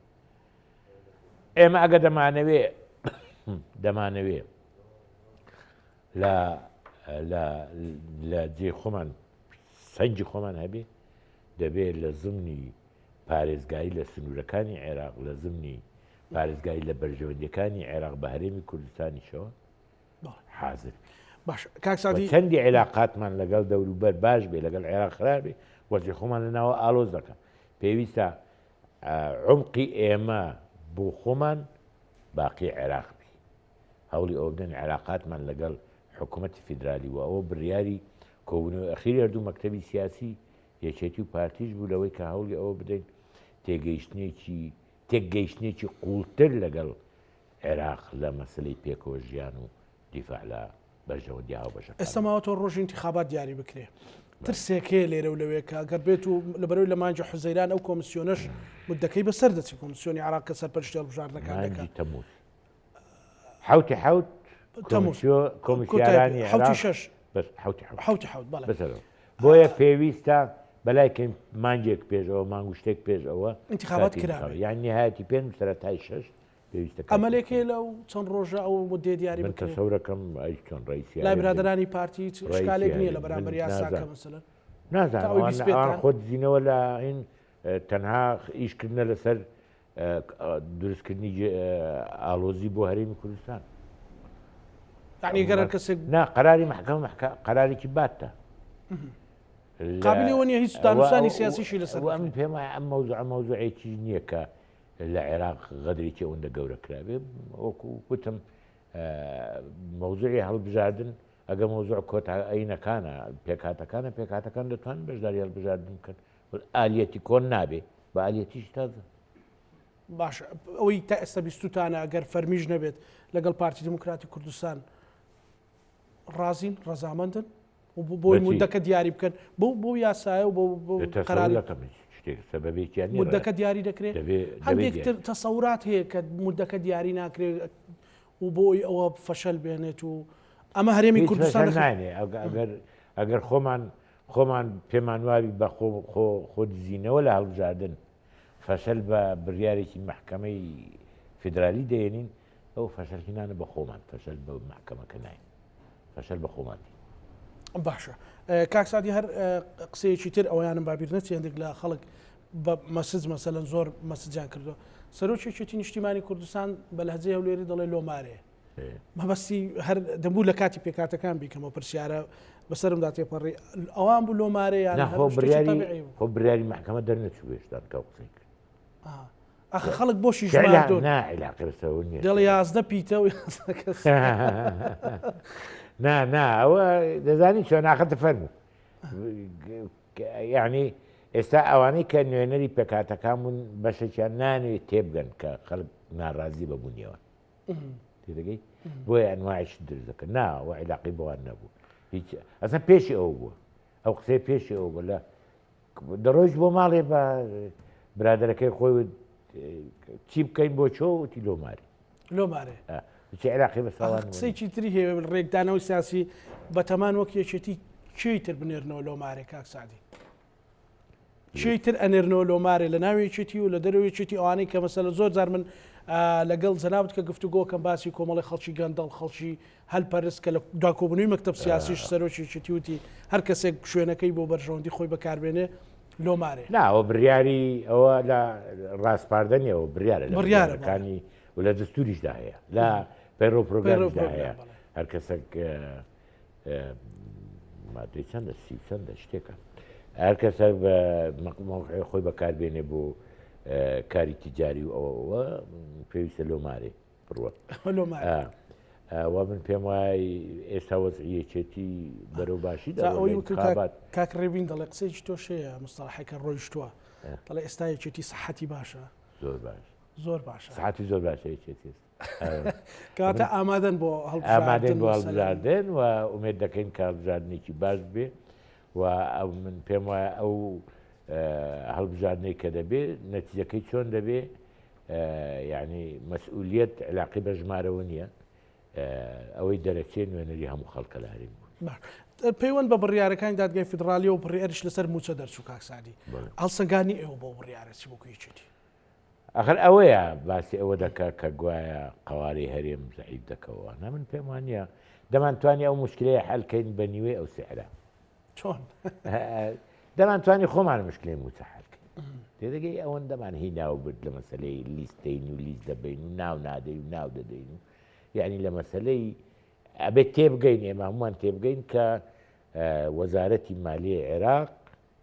ئێمە ئەگە دەمانەوێ دەمانەوێ لە لە لە جێ خۆمان سەنگی خۆمان هەبێ دەبێ لە زمنی پارێزگاری لە سنوورەکانی عێراق لە زمنی پارێزگاری لە بەرژەوەندیەکانی عێراق بە هەرێمی کوردستانیشەوە حاضر باش کاک سادی چەندی عێراقاتمان لەگەڵ دەوروبەر باش بێ لەگەڵ عێراق خراپ بێ وەزی خۆمان لە ناوە ئالۆز دەکەن پێویستە عمقی ئێمە بۆ خۆمان باقی عێراق بی هەوڵی ئەوە بدەن عێراقاتمان لەگەڵ حکوومەتی فیدرالی و ئەوە بڕیاری کۆبوونەوەی ئەخیری هەردوو مەکتەبی سیاسی یەکێتی و پارتیش بوو لەوەی کە هەوڵی ئەوە بدەین تێگەیشتنێکی تێکگەیشتنێکی قوڵتر لەگەڵ عێراق لە مەسلەی پێکەوە ژیان و دیفاع لە بەرژەوەندی هاوبەشەکان. ئێستا ماوەتەوە ڕۆژی ئینتیخابات دیاری بکرێ. ترسێک هەیە لێرە و لەوێ کە گەر بێت و لەبەرەوەی لە مانگی حوزەیران ئەو کۆمسیۆنەش مدەکەی بەسەر دەچێت کۆمسیۆنی عێراق کە سەرپەرشتی هەڵبژاردنەکان دەکات. مانگی تەمووز. حوتی حوت کۆمیسیارانی حوتی شەش بەس حوتی حوت حوتی حوت بەڵێ بەسەرەوە بۆیە پێویستە بەلای کەم مانگێک پێش ئەوە مانگ و شتێک پێش ئەوە انتخابات کرا یان نهایەتی پێنج سەرەتای شەش پێویستە ئەمەلێک هەیە لەو چەند ڕۆژە ئەو مدێ دیاری من تەسەورەکەم ئەی چۆن ڕئیسی لای برادرانی پارتی هیچ شکالێک نییە لە بەرامبەر یاساکە مەسەلەن نازانم خۆ دزینەوە لە این تەنها ئیشکردنە لەسەر دروستکردنی ئاڵۆزی بۆ هەرێمی کوردستان. یعنی گەر کەسێک نا قەراری مەحکەمە مەحکە قەرارێکی باتە. قابلی ئەوە نییە هیچ دانوستانی سیاسیشی لەسەر ئەم پێم وایە ئەم مەوزوعە مەوزوعێکی نییە کە لە عێراق غەدرێکی ئەوەندە گەورە کرابێ وەکو وتم مەوزوعی هەڵبژاردن ئەگە مەوزوع کۆتا ئەینەکانە پێکهاتەکانە پێکهاتەکان دەتوانن بەشداری هەڵبژاردن بکەن ئالیەتی کۆن نابێ بە ئالیەتیش تازە. باشە ئەوەی تا ئێستا بیستوتانە ئەگەر فەرمیش نەبێت لەگەڵ پارتی دیموکراتی کوردستان ڕازین ڕەزامەندن و بۆی مدەکە دیاری بکەن بۆ بۆ یاسایە و بۆ قەراری سەبەبێکیان مدەکە دیاری دەکرێت هەندێک تر تەسەورات هەیە کە مدەکە دیاری ناکرێت و بۆی ئەوە فەشەل بێنێت و ئەمە هەرێمی کوردستان نانێ ئەگەر ئەگەر خۆمان خۆمان پێمان وابی بە خۆ خۆ خۆ دزینەوە لە هەڵبژاردن فەشەل بە بریارێکی مەحکەمەی فیدرالی دەێنین ئەو فەشەل هینانە بە خۆمان فەشەل بە مەحکەمەکە ناین فەشەل بە خۆمان دین. باشە کاک سادی هەر قسەیەکی تر ئەویانم بابیر نەچێ هەندێک لە خەڵک بە مەسج مەسەلەن زۆر مەسجیان کردو سەرۆکی یەکێتی نیشتیمانی کوردستان بە لەهجەی هەولێری دەڵێ لۆمارێ مەبەستی هەر دەبوو لە کاتی پێکاتەکان بیکەمەوە پرسیارە بەسەرمدا تێپەڕی ئەوان بوو لۆ مارێ یان خۆ بڕیاری خۆ بڕیاری محکەمە دەرنەچوو هێشتا کە قسەی کرد ئەخ خەڵک بۆشی نا علاقە بەسەوە نییە دڵ 11 پیتە و کەس نا نا ئەوە دەزانی چۆن ئاخر فەرموو یعنی ئێستا ئەوانەی کە نوێنەری پێکاتەکان بوون بەشێکیان نانوێت تێبگەن کە خەڵک ناڕازی بەبوونیەوە تێدەگەی بۆیە ئەنواعیش دروست دەکەن نا ئەوە عیلاقی بەوان نەبوو هیچ ئەسە پێشی ئەو بووە ئەو قسەی پێشی ئەو بوو لە دەڕۆیشت بۆ ماڵێ بە برادەرەکەی خۆی چی بکەین بۆ چۆ وتی لۆ ماری لۆ مارێ چی عێراقی بە ساڵان قسەیەکی تری هەیە ڕێکدانەوەی سیاسی بەتەمان وەک یەکێتی کێی تر بنێرنەوە لۆ مارێ کاک سعدی؟ کێی تر ئەنێرنەوە لۆ مارێ لە ناو یەکێتی و لە دەرەوەی یەکێتی ئەوانەی کە مەسەلە زۆر جار من لەگەڵ جەنابت کە گفتوگۆ کەم باسی کۆمەڵی خەڵکی گەندەڵ خەڵکی هەلپەرست کە لە دوا کۆبوونەوەی مەکتەب سیاسیش سەرۆکی یەکێتی وتی هەر کەسێک شوێنەکەی بۆ بەرژەوەندی خۆی بەکاربێنێ لۆ مارێ. نا ئەوە بریاری ئەوە لە ڕاسپاردە نیە ئەوە بریارە لە بڕیارە بەڵێ. بریارەکانی و لە دەستوریشدا هەیە لە پەیڕەو پەیڕەو پرۆگرامیشدا پرۆگرام هەیە بەڵێ. هەر کەسێک مادەی چەندە سی و چەندە شتێکە هەر کەسە بە مەوقعی خۆی بەکاربێنێ بۆ کاری تیجاری و ئەوە ئەوە پێویستە لۆ مارێ بڕوە لۆ مارێ. وا من پێم وایە ئێستا وەزعی یەکێتی بەرەو باشی جا ئەوەی دەڕۆ وتو کاک انتخابات کاک ڕێبین دەڵێ قسەیەکی تۆش هەیە مستەڵەحێکە ڕۆیشتووە دەڵێ ئێستا یەکێتی سەحەتی باشە زۆر باش زۆر باشە سەحەتی زۆر باشە یەکێتی ئێستا کەواتە ئامادەن بۆ ئامادەین هەڵبژاردن بۆ مەسەلەن هەڵبژاردن و ئومێد دەکەین کە هەڵبژاردنێکی باش بێ و ئەو من پێم وایە ئەو هەڵبژاردنەی کە دەبێ نەتیجەکەی چۆن دەبێ یعنی مەسئولیت علاقی بە ژمارەوە نییە ئەوەی دەرەچێ نوێنەری هەموو خەڵکە لە هەرێم پەیوەند بە بڕیارەکانی دادگای فیدراڵیەوە بڕیاریش لەسەر مووچە دەرچوو کاک سەعدی هەڵسەنگاندنی ئێوە بۆ بڕیارە چی بوو یەکێتی؟ ئەخر ئەوەیە باسی ئەوە دەکا کە گوایە قەوارەی هەرێم زەعیف دەکەوە نا من پێم وانە دەمانتوانی ئەو مشکلەیە حەلکەین بە نیوەی ئەو سعرە چۆن دەمانتوانی خۆمان مشکلەی موچە حەلکەین تێدەگەی ئەوەندەمان هی ناو برد لە مەسلەی لیستەین و لیست دەبین و ناو نادەی و ناو دەدەین و یعنی لە مەسلەی ئەبێت تێبگەین ئێمە هەمووان تێبگەین کە وەزارەتی مالیە عێراق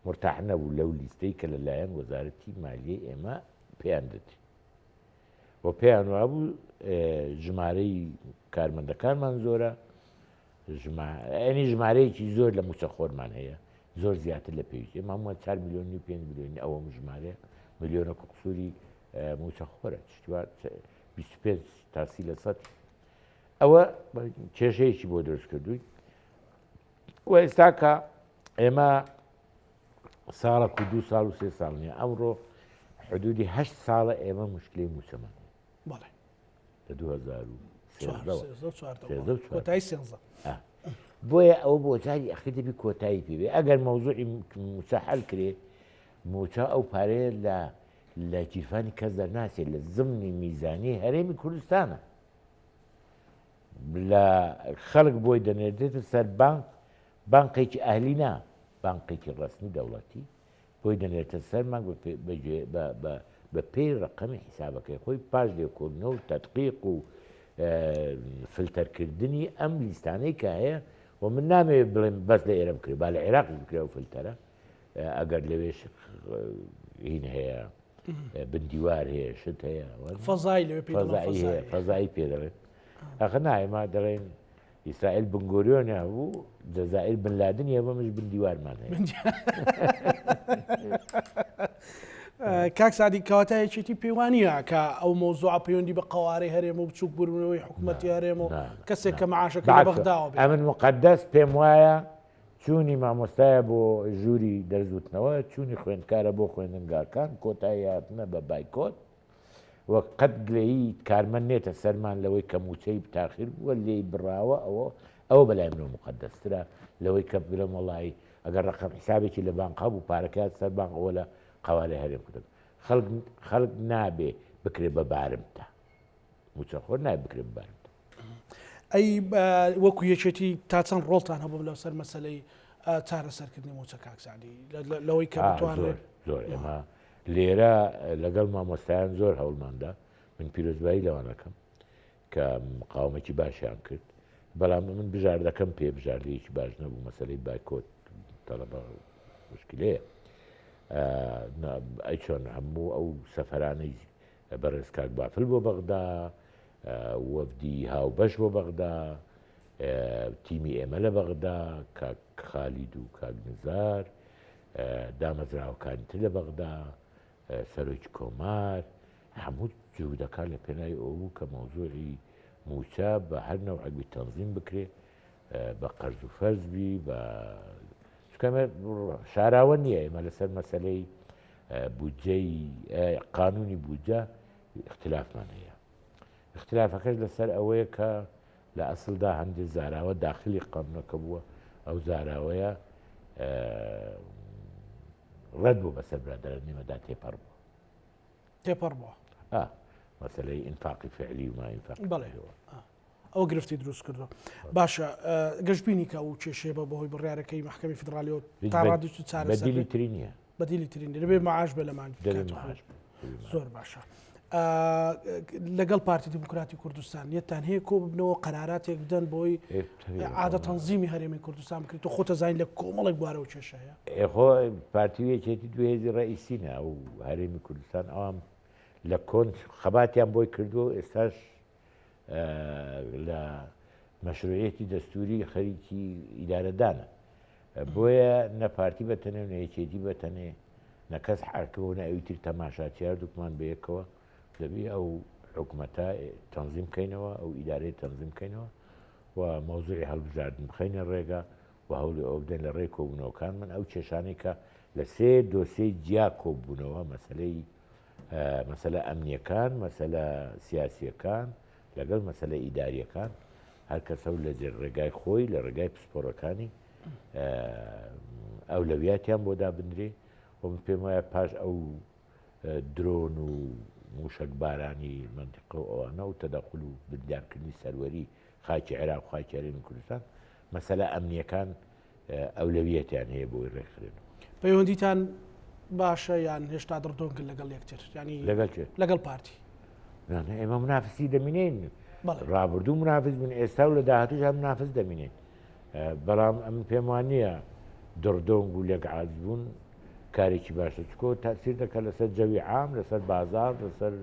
مورتاح نەبوو لەو لیستەی کە لە لایەن وەزارەتی مالیەی ئێمە پێیان دەدرێ و پێیان وابوو ژمارەی کارمەندەکانمان زۆرە ئەنی ژمارەیەکی زۆر لە موچەخۆرمان هەیە زۆر زیاتر لە پێویست ئێمە هەمووان 4 میلیۆن و 5 میلیۆن ئەوەم ژمارەیە ملیۆنەک و قسووری موچەخۆرە شتوا 25 تا 30 لە سەد ئەوە کێشەیەکی بۆ دروست کردووین و ئێستاکە ئێمە ساڵک و دوو ساڵ و سێ ساڵ نییە ئەمڕۆ حدودی هەشت ساڵە ئێمە مشکلی موچەمان هەیە بەڵێ لە 2013 کۆتایی سێنزە بۆیە ئەوە بۆ جاری ئەخیر دەبی کۆتایی پێ بێ ئەگەر مەوزوعی موچە حەل کرێ موچە ئەو پارەیە لە لە گیرفانی کەس دەرناچێت لە زمنی میزانی هەرێمی کوردستانە لە خەڵک بۆی دەنێردێتە سەر بانق، بانقێکی ئەهلی نا، بانقێکی ڕەسمی دەوڵەتی بۆی دەنێرتە سەر مانگ بە پێی ڕەقەمی حیسابەکەی خۆی پاش لێکۆڵینەوە و تەدقیق و فلتەرکردنی ئەم لیستانەی کە هەیە و من نامەوێت بڵێم بەس لە ئێرە بکرێت با لە عێراقیش بکرێت ئەو فلتەرە ئەگەر لەوێش هین هەیە بندیوار هەیە شت هەیە فەزای لەوێ پێی دەڵێن فەزایی هەیە فەزایی پێ دەڵێن ئەخە نا ئێمە دەڵێن ئیسرائیل بنگۆریۆن هەبوو جەزائیر بن لادن هەبوو ئەمەش بندیوارمان هەیە کاک سادی کەواتە یەکێتی پێوانیە کە ئەو مۆزوع پەیوەندی بە قەوارەی هەرێم و بچوک بوونەوەی حکوومەتی هەرێم و کەسێک کە معاشەکە لە بەغداوە بێت. ئەمن مقدس پێم وایە چوونی مامۆستایە بۆ ژووری دەرس وتنەوە، چوونی خوێندکارە بۆ خوێندنگاکان، کۆتایی هاتنە بە بایکۆت و قەت گلەیی کارمەند نێتە سەرمان لەوەی کە مووچەی تاخیر بووە لێی بڕاوە ئەوە ئەوە بەلای منەوە موقەدەسترە لەوەی کە بڵێم وەڵایی ئەگەر ڕەقەم حیسابێکی لە بانق هەبوو پارەکەی هات سەر بانق ئەوە لە قەوارەی هەرێم کردم خەڵک خەڵک نابێ بکرێ بە بارمتە مووچەخۆر نابێ بکرێ بە بارمتە. ئەی وەکو یەکێتی تا چەند ڕۆڵتان هەبوو لەسەر مەسەلەی چارەسەرکردنی مووچە کاک سەعدی لەوەی کە بتوانرێت زۆر ئێمە لێرە لەگەڵ مامۆستایان زۆر هەوڵماندا من پیرۆزبایی لەوانەکەم کە مقاومەکی باشیان کرد بەڵام من بژاردەکەم پێ بژاردەیەکی باش نەبوو مەسلەی بایکۆت تەڵەبە مشکلەیە ئەی چۆن هەموو ئەو سەفەرانەی بەڕێز کاک بافل بۆ بەغدا، وەفدی هاوبەش بۆ بەغدا، تیمی ئێمە لە بەغدا، کاک خالید و کاک نزار، دامەزراوەکانی تر لە بەغدا، سەرۆکی کۆمار، هەموو جهودەکان لە پێناوی ئەوە بوو کە مەوزوعی مووچە بە هەر نەوعێک بی تەنزیم بکرێ، بە قەرز و فەرز بی، بە چونکە ئێمە شاراوە نییە ئێمە لەسەر مەسەلەی بودجەی قانونی بودجە اختلافمان هەیە اختلافەکەش لەسەر ئەوەیە کە لە ئەسڵدا هەندێک زاراوە داخلی قانونەکە بووە ئەو زاراوەیە. ڕەت بوو بەسەر برادەرانی ئێمەدا تێپەڕ بووە. تێپەڕ بووە. ئا مەسەلەی ئینفاقی فعلی و ما ئینفاقی بەڵێ. ئەوە گرفتی دروست کردووە. باشە گەشبینی کە ئەو کێشەیە بە بەهۆی بڕیارەکەی مەحکەمەی فیدراڵیەوە تا ڕادەیەکی چارەسەر بەدیلی تری نییە. بەدیلی تری نییە. دەبێ مەعاش بێ لە مانگ دەبێ مەعاش بێ. زۆر باشە. لەگەڵ پارتی دیموکراتی کوردستان نیەتان هەیە کۆ ببنەوە قەراراتێک بدەن بۆی عادە تەنزیمی هەرێمی کوردستان بکرێت و خۆتە زانین لە کۆمەڵێک بوارەوە کێشە هەیە. خۆ پارتی و یەکێتی دوو هێزی ڕئیسینە و هەرێمی کوردستان ئەوان لە کۆن خەباتیان بۆی کردووە و ئێستاش لە مەشروعیەتی دەستوری خەریکی ئیدارەدانە بۆیە نە پارتی بە تەنێ و نە یەکێتی بە تەنێ نە کەس حاکمە و نە ئەوی تر تەماشاچی هەردووکمان بەیەکەوە دەبی ئەو حکومەتە تەنزیم بکەینەوە ئەو ئیدارەی تەنزیم بکەینەوە و مەوزوعی هەڵبژاردن بخەینە ڕێگا و هەوڵی ئەوە بدەین لە ڕێی کۆبوونەوەکانمان ئەو کێشانەی کە لە سێ دۆسیەی جیا کۆببوونەوە مەسەلەی مەسەلە ئەمنیەکان، مەسەلە سیاسیەکان لەگەڵ مەسەلە ئیداریەکان، هەر کەسە و لە ڕێگای خۆی لە ڕێگای پسپۆڕەکانی ئەولەویاتیان بۆ دابنرێ و من پێم وایە پاش ئەو درۆن و موشەک بارانی مەنتیقە و ئەوانە و تەدەخول و بریندارکردنی سەروەری خاکی عێراق و خاکی هەرێمی کوردستان مەسەلە ئەمنیەکان ئەولەویەتیان هەیە بۆی ڕێکخرێن. پەیوەندیتان باشە یان هێشتا دڕدۆنگن لەگەڵ یەکتر؟ یانی لەگەڵ کێ؟ لەگەڵ پارتی. نا نا ئێمە منافسی دەمینین. ڕابردوو منافس بوون ئێستا و لە داهاتووش هەر منافس دەمینین. بەڵام ئەمن پێم وان نییە دڕدۆنگ و لێک عاجز بوون کارێکی باشە چکۆ تاسیر دەکات لەسەر جەوی عام لەسەر بازاڕ لەسەر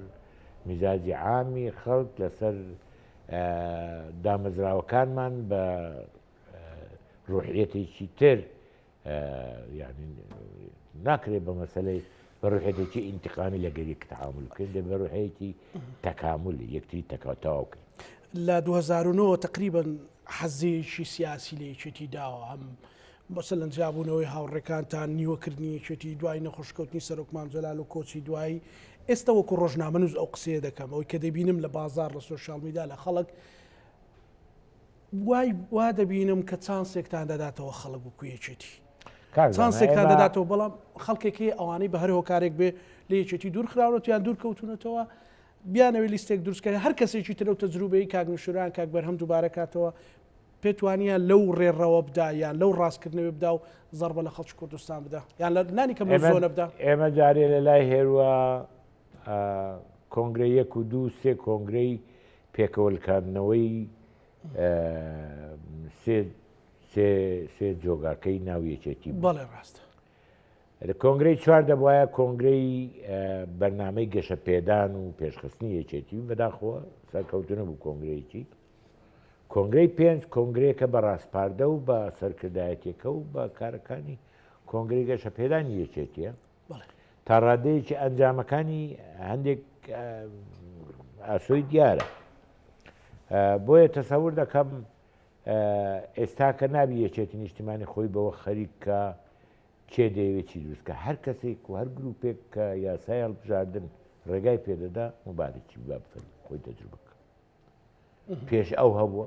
میزاجی عامی خەڵک لەسەر دامەزراوەکانمان بە ڕوحیەتێکی تر یعنی ناکرێت بە مەسلەی بە ڕوحێتێکی ئینتقامی لەگەر یەک تعامل بکەین دەبێ بە ڕوحەیەکی تەکامل یەکتری تەکا تەواو بکەین. لە 2009 تقریبا حەزەیەکی سیاسی لە یەکێتی داوە هەم مەسەلەن جیابوونەوەی هاوڕێکانتان نیوەکردنی یەکێتی دوای نەخۆشکەوتنی سەرۆک مام جەلال و کۆچی دوایی ئێستا وەکو ڕۆژنامەنووس ئەو قسەیە دەکەم ئەوەی کە دەبینم لە بازاڕ لە سۆشیال میدیا لە خەڵک وای وا دەبینم کە چانسێکتان دەداتەوە خەڵک وەکو یەکێتی چانسێکتان دەداتەوە بەڵام خەڵکێک هەیە ئەوانەی بە هەر هۆکارێک بێ لە یەکێتی دوور خراونەتەوە یان دوور کەوتونەتەوە بیانەوێت لیستێک دروستکەن هەر کەسێکی تر ئەو تەجروبەی کاک نوشیروان کاک بەرهەم دووبارە کاتەوە پێت وانە لەو ڕێڕەوە بدا یان لەو ڕاستکردنەوە بدا و زەربە لە خەڵکی کوردستان بدا یان لە نانی کەم زۆنە بدا ئێمە جارێ لە لای هێروە کۆنگرە یەک و دوو سێ کۆنگرەی پێکەوەلکاندنەوەی سێ سێ سێ جۆگاکەی ناو یەکێتی بوو. بەڵێ ڕاستە. لە کۆنگرەی چوار دەبوایە کۆنگرەی بەرنامەی گەشەپێدان و پێشخستنی یەکێتی بوو، بەداخەوە سەرکەوتوو نەبوو کۆنگرەیەکی. کۆنگرەی پێنج کۆنگرەیەکە بە ڕاسپاردە و بە سەرکردایەتیەکە و بە کارەکانی کۆنگرەی گەشەپێدانی یەکێتیە. تا ڕادەیەکی ئەنجامەکانی هەندێک ئاسۆی دیارە. بۆیە تەسەور دەکەم ئێستا کە نابی یەکێتی نیشتیمانی خۆی بەوە خەریک کە کێ دەیەوێت چی دروست کە هەر کەسێک و هەر گروپێک کە یاسای هەڵبژاردن ڕێگای پێدەدا موبارەکی با بفەرموو خۆی تەجروبە بکە. پێش ئەو هەبووە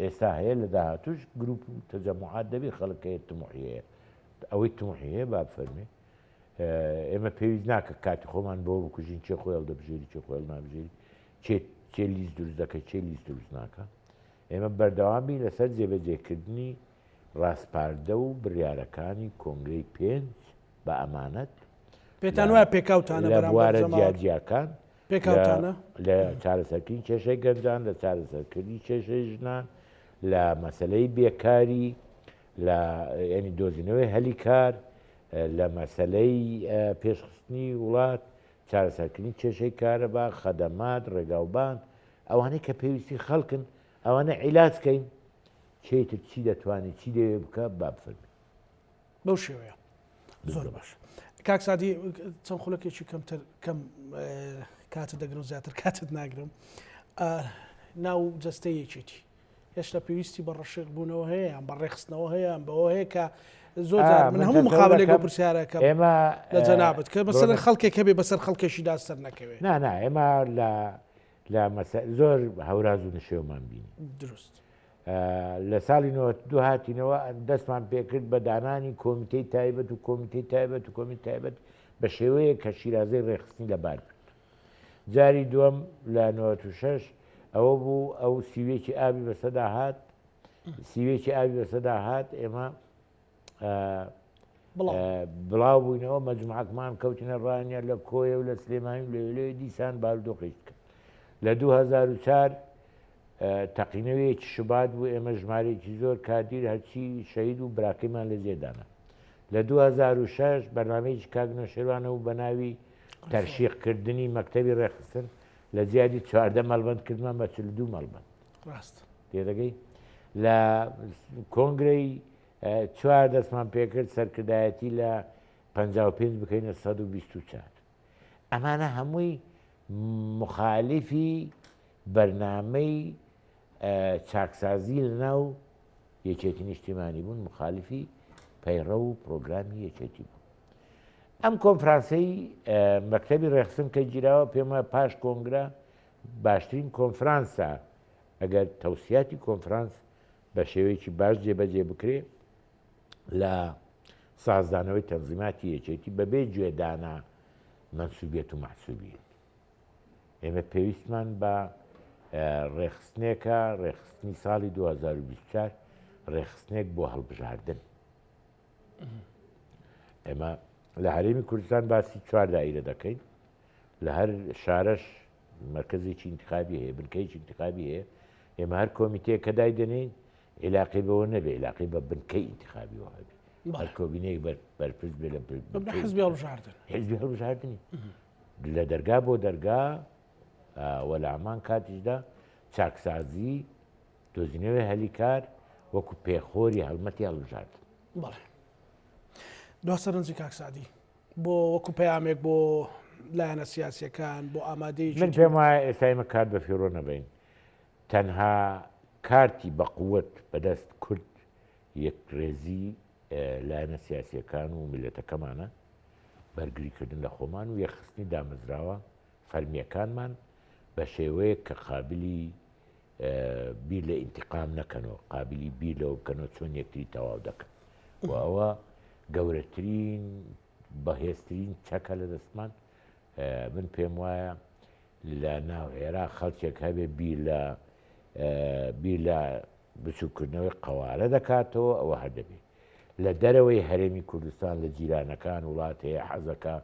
ئێستا هەیە لە داهاتوش گروپ و تەجەموعات دەبی خەڵک هەیە تموحی هەیە ئەوەی تموحی هەیە با بفەرمێ ئێمە پێویست ناکە کاتی خۆمان بۆ بکوژین چێ خۆی هەڵدەبژێری چێ خۆی هەڵنابژێری چێ چێ لیست دروست دەکە چێ لیست دروست ناکە ئێمە بەردەوام بین لەسەر جێبەجێکردنی ڕاسپاردە و بڕیارەکانی کۆنگرەی پێنج بە ئەمانەت پێتان وایە پێکاوتانە لە بوارە جیاجیاکان پێکاوتانە لە چارەسەرکردنی کێشەی گەنجان، لە چارەسەرکردنی کێشەی ژنان، لە مەسەلەی بێکاری، لە یانی دۆزینەوەی هەلی کار، لە مەسەلەی پێشخستنی وڵات، چارەسەرکردنی کێشەی کارەبا، خەدەمات، ڕێگاوبان، ئەوانەی کە پێویستی خەڵکن، ئەوانە عیلاج کەین، کێی تر چی دەتوانێت چی دەوێت بکا با بفەرموێ. بەو شێوەیە زۆر باش کاک سادی چەند خولەکێکی کەمتر کەم کاتت دەگرم زیاتر کاتت ناگرم ناو جەستەی یەکێتی هێشتا پێویستی بە ڕەشێک بوونەوە هەیە یان بە ڕێخستنەوە هەیە بەوە هەیە کە زۆر جار من هەموو مقابلێک بۆ پرسیارەکەم ئێمە لە جەنابت کە مەسەلەن خەڵکێک هەبێ بەسەر خەڵکێکیدا سەر نەکەوێت نا نا ئێمە لە لە زۆر هەوراز و نشێومان بینی دروست. لە ساڵی 92 هاتینەوە دەستمان پێکرد بە دانانی کۆمیتەی تایبەت و کۆمیتەی تایبەت و کۆمیتەی تایبەت بە شێوەیەک کە شیرازەی ڕێکخستنی لەبار برد. جاری دووەم لە 96 ئەوە بوو ئەو سیوێکی ئابی بەسەدا هات سیوێکی ئابی بەسەدا هات ئێمە بڵاو بووینەوە مەجموعەکمان کەوتنە ڕانیە لە کۆیە و لە سلێمانی و لەوێ دیسان بارودۆخیش کرد لە 2004 تەقینەوەیەکی شوبات بوو ئێمە ژمارەیەکی زۆر کادیر هەرچی شەهید و براکەیمان لە جێدانا لە 2006 بەرنامەیەکی کاک نەوشێروانە و بە ناوی تەرشیق کردنی مەکتەبی ڕێکخستن لە زیادی 14 مەڵبەند کردمان بە 42 مەڵبەند ڕاست تێدەگەی لە کۆنگرەی چوار دەستمان پێکرد سەرکردایەتی لە 55 بکەینە 124 ئەمانە هەمووی مخالفی بەرنامەی چاکسازی لەناو یەکێتی نیشتیمانی بوون، مخالفی پەیڕەو و پرۆگرامی یەکێتی بوون. ئەم کۆنفرانسەی مەکتەبی ڕێکخستن کە گیراوە پێم وایە پاش کۆنگرە باشترین کۆنفرانسە ئەگەر تەوسیاتی کۆنفرانس بە شێوەیەکی باش جێبەجێ بکرێ لە سازدانەوەی تەنزیماتی یەکێتی بەبێ گوێدانە مەنسوبیەت و مەحسوبیەت. ئێمە پێویستمان بە ڕێکخستنێکە، ڕێکخستنی ساڵی 2024 ڕێکخستنێک بۆ هەڵبژاردن. ئێمە لە هەرێمی کوردستان باسی چوار دایرە دەکەین لە هەر شارەش مرکزێکی انتخابی هەیە بنکەیەکی انتخابی هەیە ئێمە هەر کۆمیتەیە کە دایدەنین عیلاقی بەوە نەبێ عیلاقی بە بنکەی ئینتخابیەوە هەبێ هەر کۆبینەیەک بەرپرس بێ لە حزبی هەڵبژاردن حزبی هەڵبژاردنی لە دەرگا بۆ دەرگا و لە هەمان کاتیشدا چاکسازی دۆزینەوەی هەلی کار وەکو پێخۆری هەڵمەتی هەڵبژاردن. بەڵێ دوا سەرنجی کاک سەعدی بۆ وەکو پەیامێک بۆ لایەنە سیاسیەکان بۆ ئامادەی من پێم وایە ئێستا ئێمە کات بە فیڕۆ نەبەین تەنها کارتی بە قوت بەدەست کورد یەکڕێزی لایەنە سیاسیەکان و میللەتەکەمانە، بەرگریکردن لە خۆمان و یەکخستنی دامەزراوە فەرمییەکانمان بە شێوەیەک کە قابلی بیر لە ئینتقام نەکەنەوە، قابلی بیر لەوە بکەنەوە چۆن یەکتری تەواو دەکەن و ئەوە گەورەترین بەهێزترین چەکە لە دەستمان. من پێم وایە لە ناو عێراق خەڵکێک هەبێ بیر لە بیر لە بچووککردنەوەی قەوارە دەکاتەوە ئەوە هەر دەبێ لە دەرەوەی هەرێمی کوردستان لە جیرانەکان وڵات هەیە حەزەکا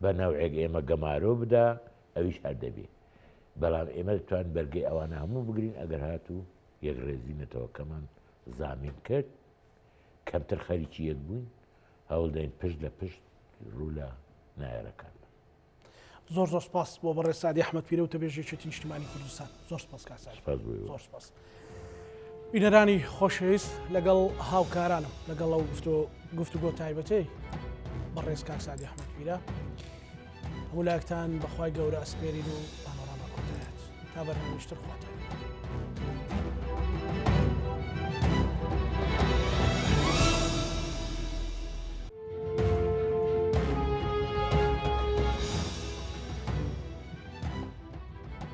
بە نەوعێک ئێمە گەمارۆ بدا ئەویش هەر دەبێ بەڵام ئێمە دەتوانین بەرگەی ئەوانە هەموو بگرین ئەگەر هاتوو یەکڕێزی نەتەوەکەمان زامین کرد کەمتر خەریکی یەک بووین هەوڵدەین پشت لە پشت ڕوو لە نایەرەکان. زۆر زۆر سپاس بۆ بەڕێز سادی ئەحمەد پیرە و تەبێژ یەکێتی نیشتیمانی کوردستان زۆر سپاس کاک سادی سپاس بۆ ئێوە. زۆر سپاس بینەرانی خۆشەویست لەگەڵ هاوکارانم لەگەڵ ئەو گفتۆ گفتوگۆ تایبەتەی بەڕێز کاک سادی ئەحمەد پیرە هەموو لایەکتان بەخوای گەورە ئەسپێرین و پانۆراما کۆتایات تا بەرنامەیشتر خواتان لەگەڵ.